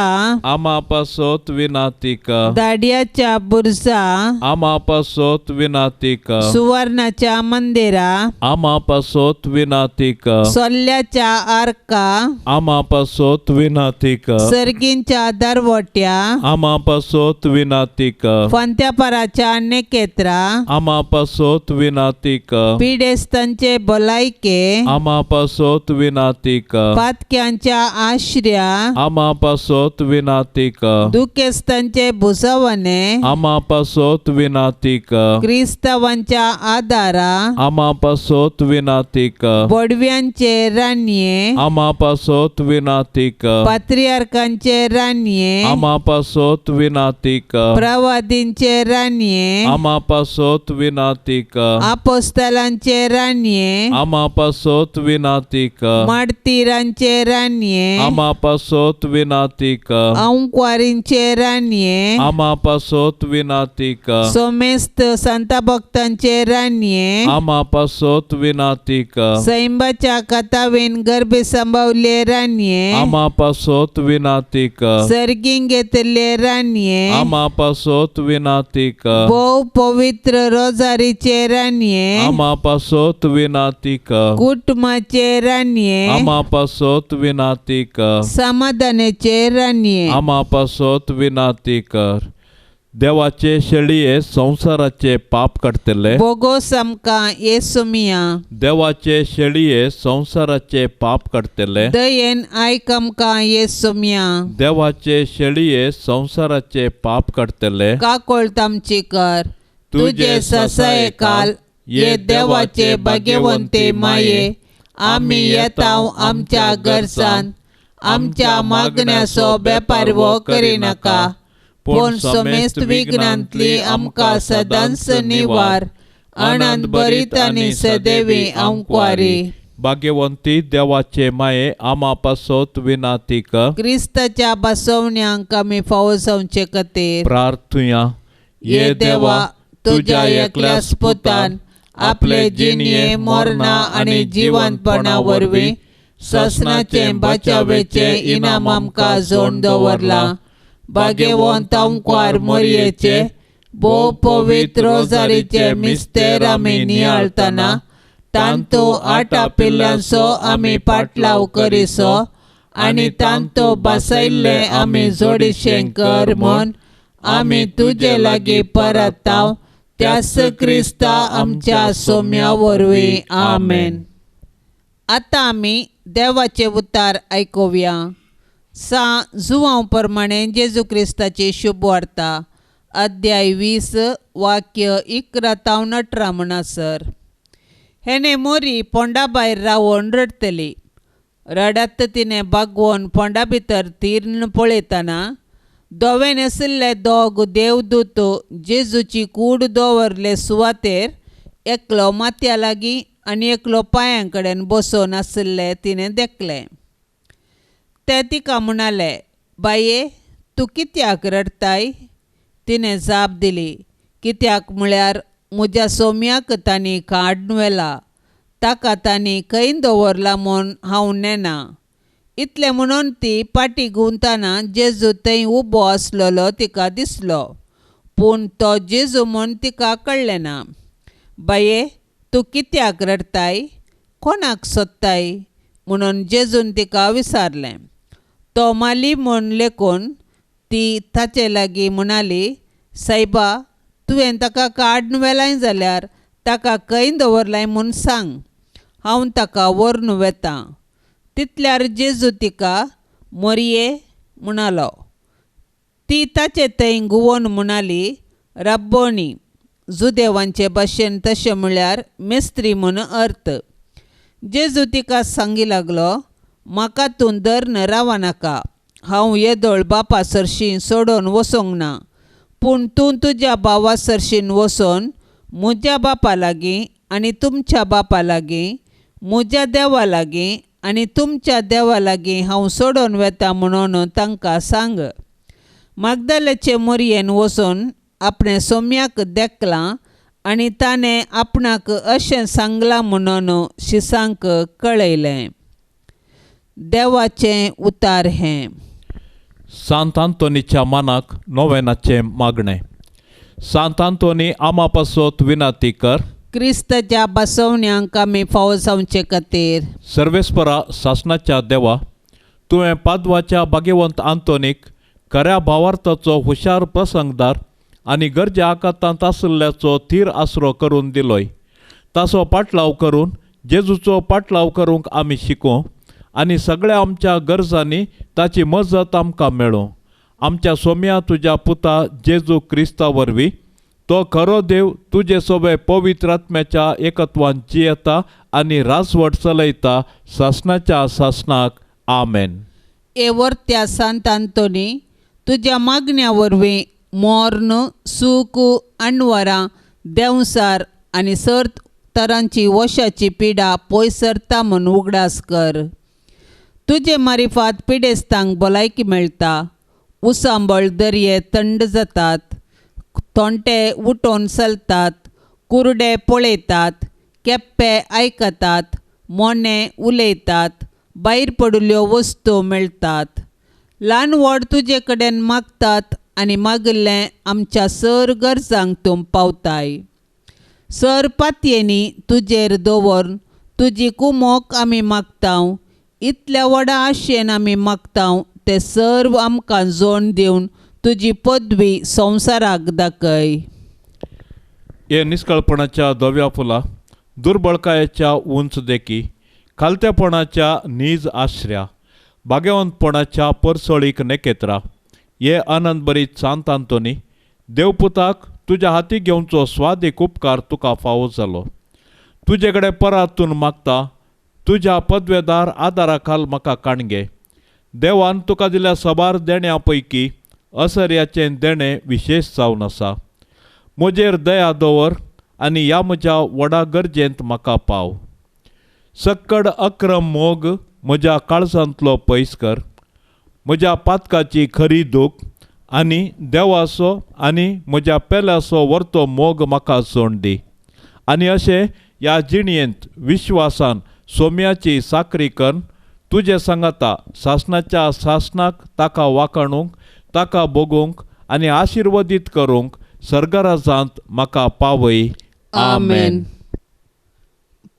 आमा पासत विनाती कर। दाडियाच्या बुरजा आमा पासत विनाती कर। सुवर्णाच्या मंदिरा आमा पासत विनाती कर। सोल्ल्याच्या आर्का आमा पासत विनाती कर। सर्गींच्या दरवट्या आमा पासत विनाती कर। फांत्यापाराच्या नेकेत्रा आमा पासत विनाती कर। पिडेस्तांचे भलायके आमा पासत विनाती कर। पातक्यांच्या आश्र्या आमा पासत विनाती कर। दुखेस्तांचे भुजवणे आमा पासत विनाती कर। क्रिस्तावांच्या आदारा आमा पासत विनाती कर। बोडव्यांचे रानये आमा पासत विनाती कर। पात्रियार्कांचे रानये आमा पासत विनाती कर। प्रवादींचे रानये आमा पासत विनाती कर। आपोस्तलांचे रानये आमा पासत विनाती कर। मार्तीरांचे रानये आमा पासत विनाती कर। अंकवारींचे रानये आमा पासत विनाती कर। सोमेस्त संता भक्तांचे रानये आमा पासत विनाती कर। सैंबाच्या कथावेन गर्भे संभवले रानये आमा पासत विनाती कर। सर्गीं घेतले रानये आमा पासत विनाती कर। भोव पवित्र रोजारीचे रानये आमा पासत विनाती कर। कुटुंबाचे रानये आमा पासत विनाती कर। समाधानाचे रानये आमा पासत विनाती कर। देवाचे शेळये संवसाराचे पाप काडटले बोगोस आमकां येसुमिया देवाचे शेळये संवसाराचे पाप काडटले दयेन आयक आमकां येसुमिया देवाचे शेळये संवसाराचे पाप काडटले काकोळत आमची कर। तुजे ससायकाल ये देवाचे भाग्यवंते माये आमी येता आमच्या गरजान आमच्या मागण्याचो बेपारवो करिनाका पूण समेस्त विघ्नांतली आमकां सदांच निवार आनंद भरीत आनी सदैवी आंकवारी। भाग्यवंती देवाचे माये आमा पासत विनाती कर। क्रिस्ताच्या बसवण्यांक आमी फावो जावचे खातीर प्रार्थुया। ये देवा तुज्या एकल्याच पुतान आपले जिणये मरणा आनी जिवंतपणा वरवीं ससनाचें बचावेचें इनाम आमकां जोडून दवरलां। भाग्यवंत आंकवार मोरयेचे भोव पवित्र रोजारीचे मिस्तेर आमी नियाळतना तांतो आटा पिल्ल्यांचो आमी पाटलाव करिसो आनी तांतो बसयल्ले आमी जोडीशें कर म्हूण आमी तुजे लागीं परताव त्याच क्रिस्ता आमच्या सोम्या वरवीं आमेन। आतां आमी देवाचे उतार आयकुया। सा जुवांव प्रमाणे जेजू क्रिस्ताची शुभवार्ता अध्याय 20 वाक्य 11 तावन 18 म्हणसर हेणे मोरी पोंडा भायर रावन रडटली। रडत तिणें बागवोन पोंडा भितर तीर्ण पळयतना दोवे न्हेसिल्ले दोग देवदूत जेजूची कूड दवरले सुवातेर एकलो माथ्या लागीं आनी एकलो पांयां कडेन बसोवन आशिल्ले तिणें देखलें। ते तिका म्हणाले, बाये तूं कित्याक रडटाय? तिणें जाप दिली, कित्याक म्हळ्यार म्हज्या सोम्याक तांणी काडून व्हेला, ताका तांणी खंय दवरला म्हूण हांव नेना। इतलें म्हणून ती पाटी गुंतना जेजू थंय उबो आसलेलो तिका दिसलो, पूण तो जेजू म्हूण तिका कळ्ळें ना। बाये तूं कित्याक रडटाय? कोणाक सोदताय? म्हणून जेजून तिका विचारलें। तो माली म्हूण लेखून ती ताचे लागीं म्हणाली, सायबा तुवें ताका काडून व्हेलाय जाल्यार ताका खंय दवरलाय म्हूण सांग, हांव ताका व्हरून वेतां। तितल्यार जेजू तिका मोरये म्हणालो। ती ताचे थंय घुंवोन म्हणाली, रब्बोनी, जुदेवांचे भाशेन तशें म्हळ्यार मेस्त्री म्हूण अर्थ। जेजू तिका सांगी लागलो, म्हाका तूं धरून रावनाका, हांव येदोळ बापा सरशीं सोडून वचोंक ना, पूण तूं तुज्या भावा सरशीं वचोन म्हज्या बापा लागीं आनी तुमच्या बापा लागीं, म्हज्या देवा लागीं आनी तुमच्या देवा लागीं हांव सोडून वेता म्हणून तांकां सांग। मागदालेचे मोरयेन वचून आपणें सोम्याक देखलां आनी ताणें आपणाक अशें सांगलां म्हणून शिसांक कळयलें. देवाचें उतार हें. सांत आंतोनीच्या मानाक नोवेनाचें मागणें. सांत आंतोनी आमा पासत विनाती कर. क्रिस्ताच्या बसवण्यांक आमी फावो जावचे खातीर. सर्वेस्परा सासणाच्या देवा, तुवें पादवाच्या भाग्यवंत आंतोनीक खऱ्या भावार्थाचो हुशार प्रसंगदार आनी गरजे आकांतांत आशिल्ल्याचो थीर आसरो करून दिलोय. ताचो पाटलाव करून जेजूचो पाटलाव करूंक आमी शिकूं आनी सगळ्या आमच्या गरजांनी ताची मजत आमकां मेळूं. आमच्या सोम्या तुज्या पुता जेजू क्रिस्ता वरवीं तो खरो देव तुजे सोबे पवित्र आत्म्याच्या एकत्वान जियेता आनी राजवट चलयता सासणाच्या सासणाक. आमेन. ए वर्त्या सांत आंतोनी, तुज्या मागण्या वरवीं मोर्न, सूख, अणवरां, देंवसार आनी सर तरांची वशाची पिडा पयस सरता म्हूण उगडास कर. तुजे मारिफात पिडेस्तांक भलायकी मेळटा, उसांबळ दर्ये थंड जातात, तोंटे उठोवन चलतात, कुरडे पळयतात, केप्पे आयकतात, मोने उलयतात, भायर पडिल्ल्यो वस्तू मेळटात. ल्हान व्हड तुजे कडेन मागतात आनी मागिल्लें आमच्या सर गरजांक तूं पावताय. सर पातयेंनी तुजेर दवरून तुजी कुमोक आमी मागता. इतल्या व्हडा आशेन आमी मागता ते सर्व आमकां जोड दिवन तुजी पदवी संवसाराक दाखय. हे निष्कळपणाच्या धव्या फुला, दुर्बळकायेच्या उंच देखी, खालतेपणाच्या नीज आश्र्या, भाग्यवंतपणाच्या परसळीक नेकेत्रा, हे आनंद बरीत सांत आंतोनी, देवपुताक तुज्या हाती घेवचो स्वादीक उपकार तुका फावो जालो. तुजे कडेन परातून मागता, तुज्या पदवेदार आदारा खाल म्हाका काणगे. देवान तुका दिल्या सबार देण्या पैकी असर्याचें देणें विशेश जावन आसा. म्हजेर दया दवर आनी ह्या म्हज्या व्हडा गरजेंत म्हाका पाव. सक्कड अक्रम मोग म्हज्या काळजांतलो पयस कर. म्हज्या पातकाची खरी दूख आनी देवाचो आनी म्हज्या पेल्याचो वर्तो मोग म्हाका सोड दी. आनी अशें ह्या जिणयेंत विश्वासान सोम्याची साकरी करून तुजे सांगाता सासणाच्या सासणाक ताका वाखाणूंक, ताका भोगूंक आनी आशिर्वादीत करूंक सर्गराजांत म्हाका पावय. आमेन.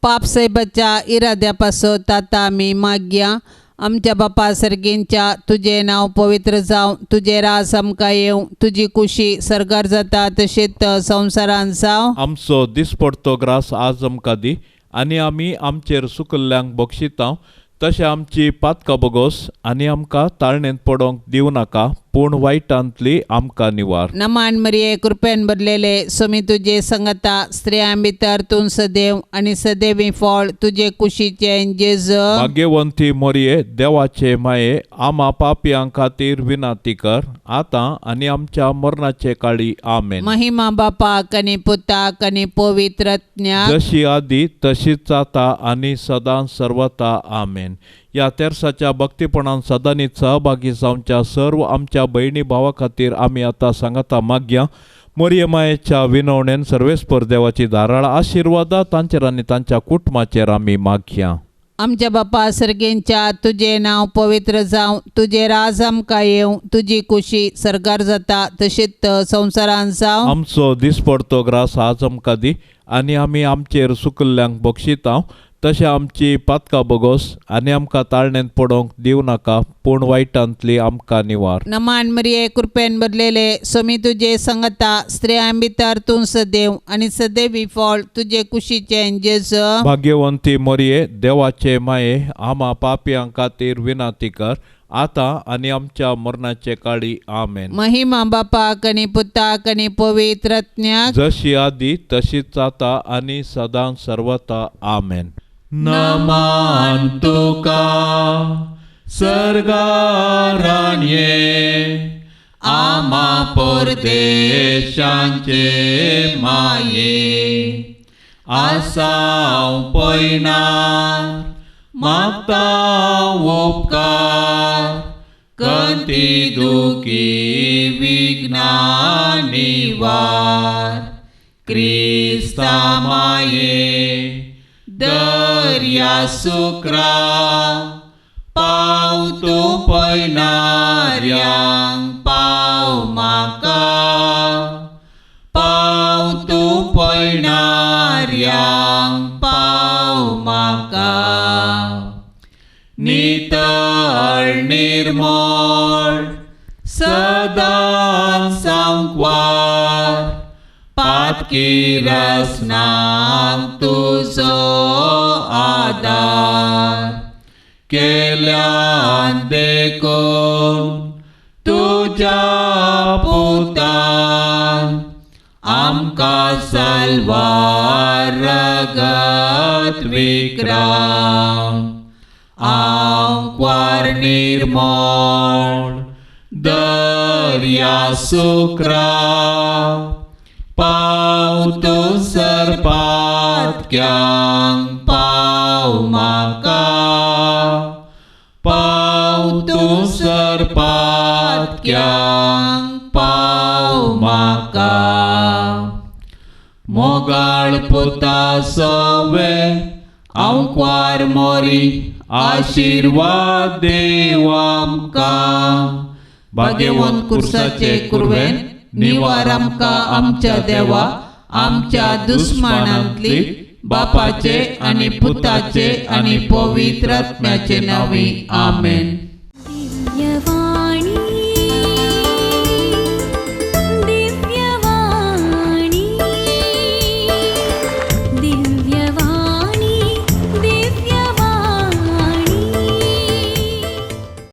पाप साहेबाच्या इराद्या पासत आतां आमी मागया. आमच्या बापा सर्गींच्या तुजें नांव पवित्र जावं, तुजें राज आमकां येवं, तुजी कुशी सर्गार जाता तशीच संवसारांत जावं. आमचो दिसपडतो ग्रास आज आमकां दी आनी आमी आमचेर सुकल्ल्यांक बक्षिता तशें आमची पातकां बोगोस आनी आमकां ताळणेंत पडोवंक दिवं नाका, पूण वायटांतली आमकां निवार. नमान मरिये, कृपेन भरलेले, स्वामी तुजे संगता, स्त्रियां भितर तूं सदैव आनी सदैवी फळ तुजे कुशीचें जेजू. भाग्यवंती मरिये, देवाचे माये, आमा पापयां खातीर विनंती कर आतां आनी आमच्या मरणाचे काळी. आमेन. महिमा बापाक आनी पुताक आनी पवित्र आत्म्याक, जशी आदी तशीच आतां आनी सदां सर्वता. आमेन. ह्या तेर्साच्या भक्तीपणान सदांनीच सहभागी जावच्या सर्व आमच्या भयणी भावा खातीर आमी आतां सांगाता मागया. मोरये मायेच्या विनवणेन सर्वेस्पर देवाची धाराळ आशिर्वादा तांचेर आनी तांच्या कुटुंबाचेर आमी मागया. आमच्या बापा सर्गेंच्या तुजें नांव पवित्र जावं, तुजें राज आमकां येवं, तुजी कुशी सर्गार जाता तशीच संवसारांत जावं. आमचो दिसपडतो ग्रास आज आमकां दी आनी आमी आमचेर सुकल्ल्यांक बक्षिता तशें आमची पातकां बोगोस आनी आमकां ताळणेंत पडोवंक दिवं नाका, पूण वायटांतली आमकां निवार. नमान मरिये, कृपेन भरलेले, स्वामी तुजे संगता, स्त्रियां भितर तूं सदैव आनी सदैवी फळ तुजे कुशीचें जेजू. भाग्यवंती मरिये, देवाचे माये, आमा पापयां खातीर विनंती कर आतां आनी आमच्या मरणाचे काळी. आमेन. महिमा बापाक आनी पुताक आनी पवित्र आत्म्याक, जशी आदी तशीच आतां आनी सदां सर्वता. आमेन. नमान तुका सर्गाराणये, आमा परदेशांचे माये, आसाव पयणार मागता उपकार, कंती दुखी विघ्ना निवार, क्रिस्ताच्या माये दर्या सुक्रा पाव तूं पयणाऱ्यांक पाव म्हाका पाव तूं पयणाऱ्यांक पाव म्हाका नितळ निर्मळ सदां सांकवार पातकी रसनाक तुजो आदार केल्यान देखून तुज्या पुतान आमकां सलवार रगत विक्राम आंकवार निर्मळ दर्या सुक्रा पाव तूं सरपातक्यांक पाव म्हाका पाव तूं सरपातक्यांक पाव म्हाका मोगाळ पुता सवे आंकवार मोरी आशिर्वाद देव आमकां भाग्यवंत कुर्साचे कुरवेन निवार आमकां आमच्या देवा आमच्या दुस्मानांतली बापाचे आनी पुताचे आनी पवित्र आत्म्याचे नांवी आमेन.